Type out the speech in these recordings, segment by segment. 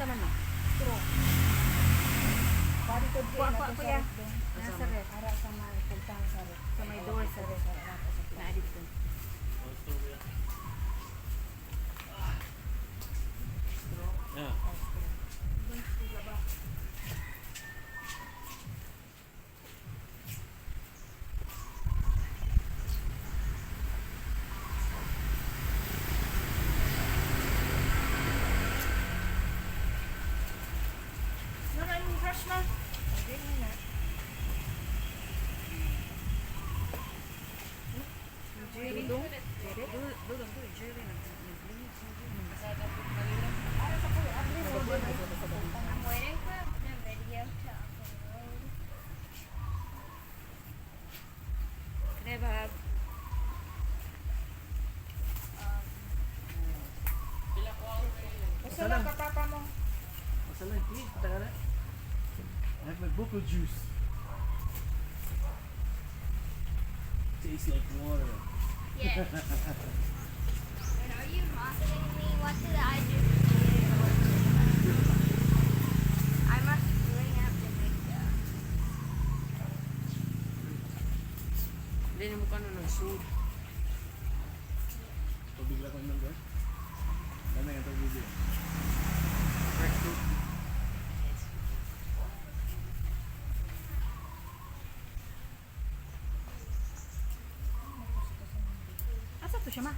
Unsa man na? Straw. Pari ko Kuha, na kuha, to sa kuya. ref dong. Nasa ref. Ara sa may pultahan sa ref. Sa may door sa ref. Naa dito. Oh, straw kuya. Yeah. Nara yung brush na. Hindi na. Jerry. Jerry. Dudong to Jerry nag. I'm waiting for the video to upload. Can I have a hug? Usa lang ka papa mo. Masala, eh, taka na. I have my buko juice. Tastes like water. Yes. And are you mocking me? What did I just do? I must bring up the video. Hindi na mukha na nagsuod. Tubig lang ko inom, guys. Dami ang tubig eh. Part 2. Asa to siya ma?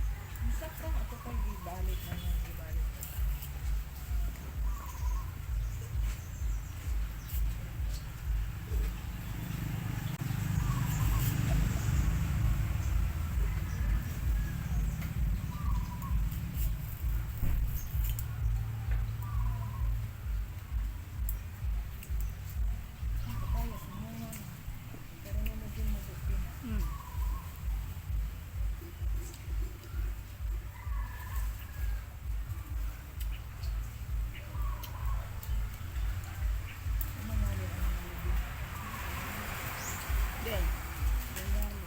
Usa ka ako kay gibalik na nang gibalik. Ang papaya, sumunod. Pero nga mo din mabuti na. Umamali ang mga lubi. Then. Ganyalo.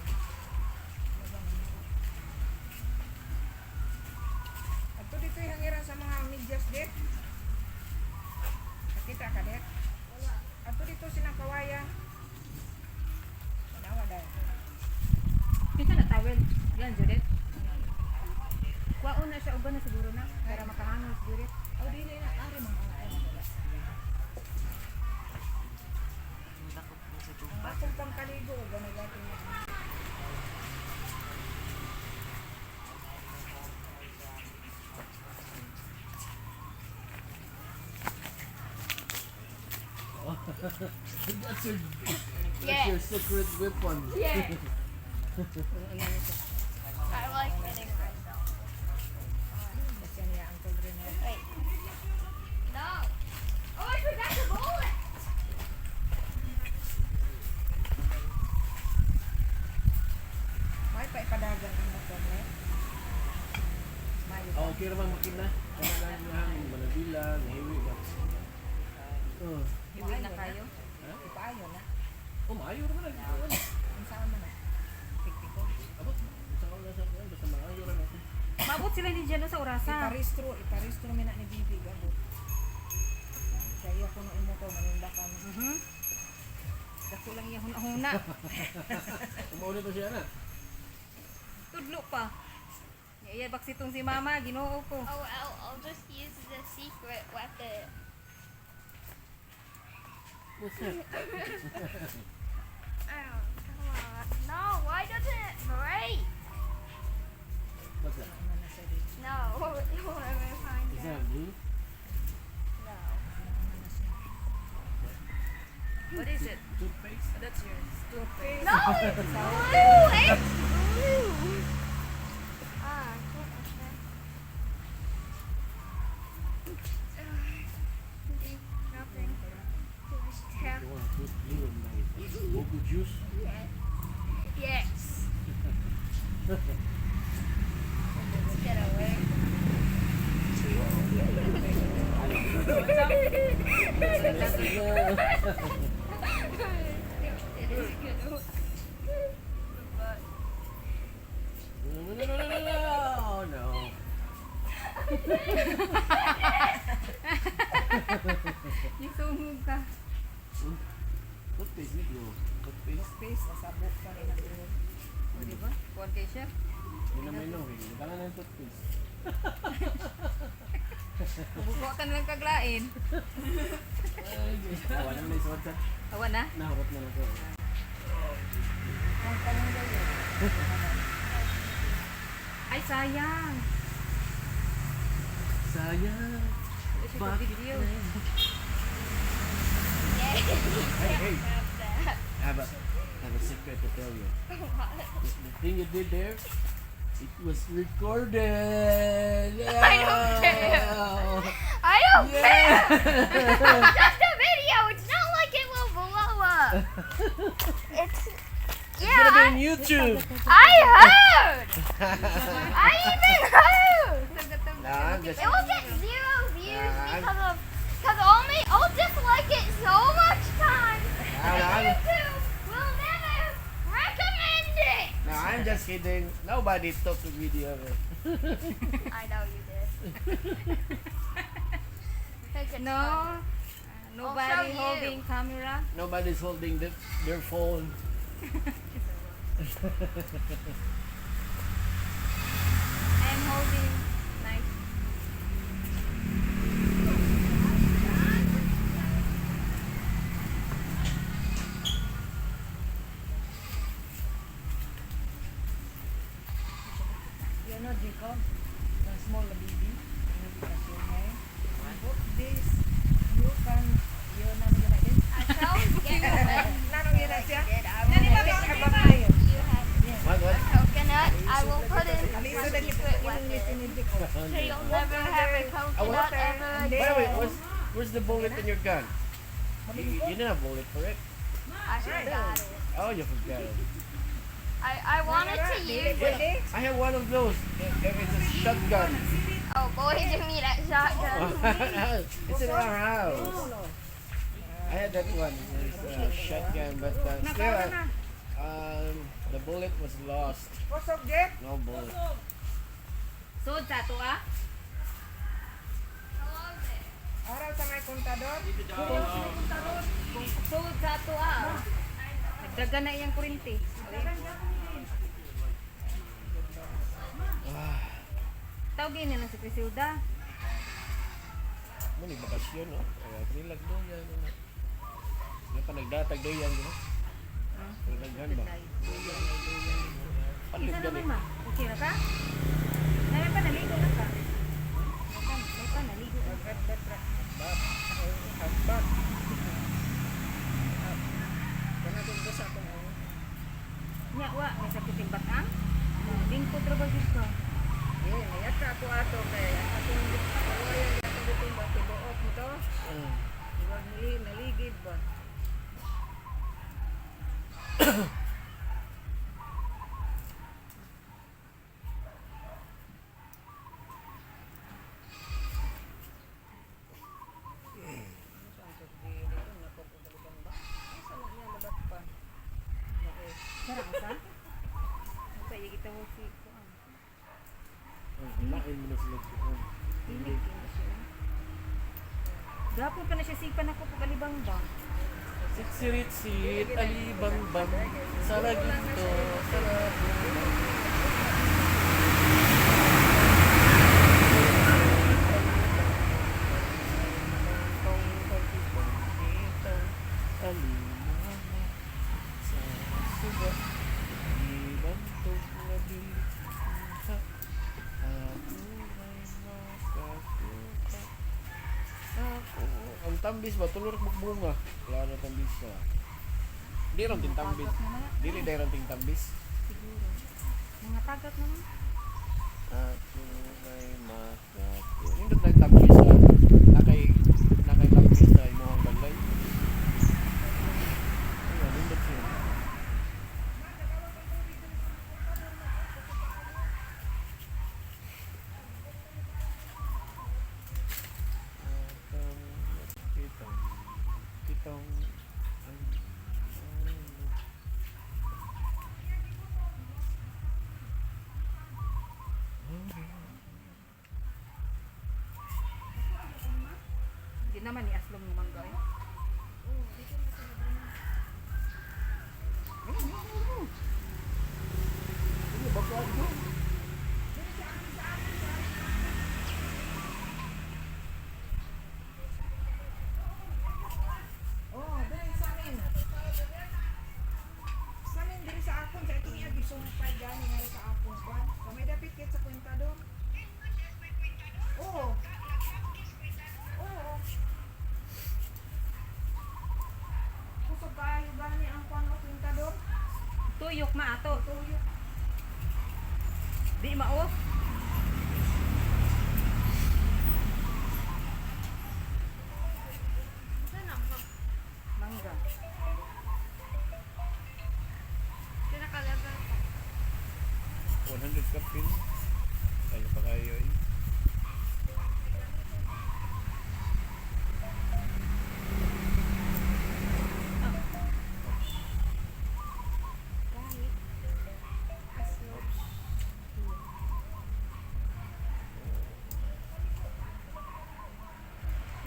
Ato dito yung hangiran sa mga medyas, det. Nakita ka, det? Wala. Ato dito silang kawayan. Tanawa dahil. Kita na towel. Yan, Judith. Kuwaon na siya uban na siguro na para makahanol si Judith. Oh, dili na. Ari mga ay, wala. Ang takot mo sa Ang tupa. akong pangkaligo, ganagatin na. That's Yeah. your secret weapon. Yeah. I like hitting myself. Kasi niya ang Rene. Wait. No. Oh, I forgot the bullet. May pa ipadagan ang motor, ne? Mayo. Oh, okay ra bang makina? Kana lang yang manabila, nahiwi ba? Oh, Hiwi na kayo. Ipaayo na. oh maayo ra man ang. Ang saan man na? Pikpiko. Abot, sa una sa kuan basta maayo ra na. Maabot sila ni Jano sa orasa. Iparistro, iparistro mi na ni Bibi gabot. Kaya ako no imo ko maninda kami. Dako lang iya huna-huna. Umauna to siya na. Tudlo pa. Ya iya baksitong si mama, Ginoo ko. Oh, I'll just use the secret weapon. What's that? Oh, come on. No, why doesn't it break? What's that? Ano na siya dito. No, you'll never find Is out. that blue? No. Ano na siya. What is it? Toothpaste? That's yours. Toothpaste. No, it's blue. It's blue. Ah, I can't open it. Do nothing. Just tap. You want to put blue in my buko juice? Yes. Yes. Let's get away. It is good. But No, no, no, no, no, no. Oh, no. Nisungog ka. Toothpaste nito. Toothpaste. Space, asabo pa rin ang dulo. O, di ba? Kuwan kay siya. Hindi na may no. Hindi na ng toothpaste. Buko ka na lang kaglain. Ah, wala na isuot sa. Awa na. Nahurot na lang ko. Ang kanunggay yun. Ay, sayang. Sayang. Wala siya Bakit video. Yeah. Hey, hey. I have a secret to tell you. The thing you did there, it was recorded. I don't care. I don't care. Yeah. Just a video. It's not like it will blow up. It's It's gonna yeah. be on YouTube. I heard. I even heard. Nah, I'm just. It will get zero views because only I'll dislike it so much times that YouTube will never recommend it. No, I'm just kidding. Nobody took a video of it. I know you did. Think it's No. funny. Nobody I'll show you. holding camera. Nobody's holding their phone. I'm holding knife. You know, Jacob, the small baby, notification eh. Both days, you can, you na yun na din. I shall get one. Nanong yun na siya? Did I Nani will ba make ba ba kayo? you have What? What? a coconut. I will put in my Aliso na kita secret imong weapon. ni Jacob. So you'll never have a coconut ever By the way, again. where's the bullet in your gun? You didn't have bullet for it. I forgot it. Oh, you forgot it. I wanted to use it. I have one of those. It's a shotgun. Oh boy, give me that shotgun. It's in our house. I had that one. It's a shotgun, but still, the bullet was lost. Kusog, Jeff. No bullet. Sod sa to ah. Hello there. Araw sa may kontador. Kung sod sa to ah. Nagdaga na iyang kurente. Tawagin niya lang si Griselda. Mo ni bakasyon, no? Kaya trilag do yan. Ano. Ano pa nagdatag do yan, no? Nagdaghan ba? Palit Isa gani. naman ma. Okay na ka? May pa naligo na ka. May pa naligo na. Hasbag. Kanatong ko sa akong oh. Nya wa may sakit yung batang. Lingkod ra ba gid ka? Eh, nayaka ako ato kay ang atong kawayan atong gutong ba tibuok mo to. Iwag nili naligid ba. Sara ka sa? Sa iya gitawag si kuan. Lain mo na sila doon. Dili kay na siya. Gapon pa na siya sipa na ko pagalibang ba. Sitsirit-sit, alibang-bang, sa laginto, sa laginto. Ang tambis ba? Tulor bunga. Wala na tambis ka. Di ron ting tambis. Tagak naman na. Dili dahil ron ting tambis. Siguro. Mga tagak naman. Ako ay makaku. Nindot na tambis ha. Nakay tambis na imong balay. Ayun, nindot siya. Kitong, kitong, ang, Di naman ni aslom ng mangga eh. Sige, bakuan ko. Oh, dali sa amin. Sa amin diri sa akon sa itong iya gisumpay gani nga sa akon kwan. Kamay dapit kit sa kwenta do. Oo. Oo. Kusog kaayo gani ang kwan o kwenta do. Tuyok ma ato. Tuyok. Di mao. Saan ako? Mangga. Pinakalabang ko. 100 kapin. Kaya pa kayo eh. Gani. Aso.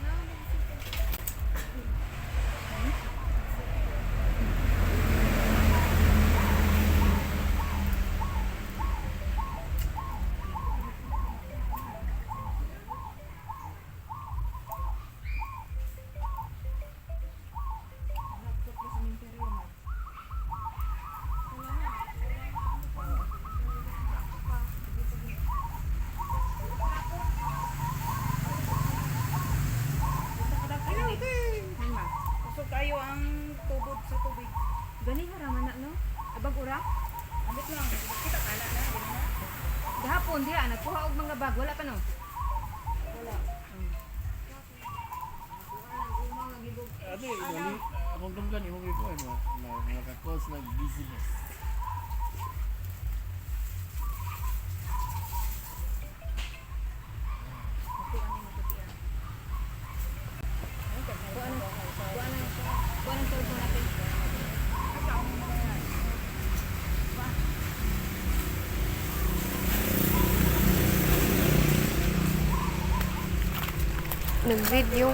No, nagsisin. Laptop ko sa minteryo man. Ano ma? Kusog kayo ang tubod sa tubig. Gani haraman na no? Abag ura? Ambot lang. Kita kana na dili na. Gahapon diha nagkuha og mga bag wala pa no. Wala. Ate, dali, akong tunggan, imong ikuan, makakos ng business. Kuha ng kuha ng kuha ng cellphone natin. Nag-video.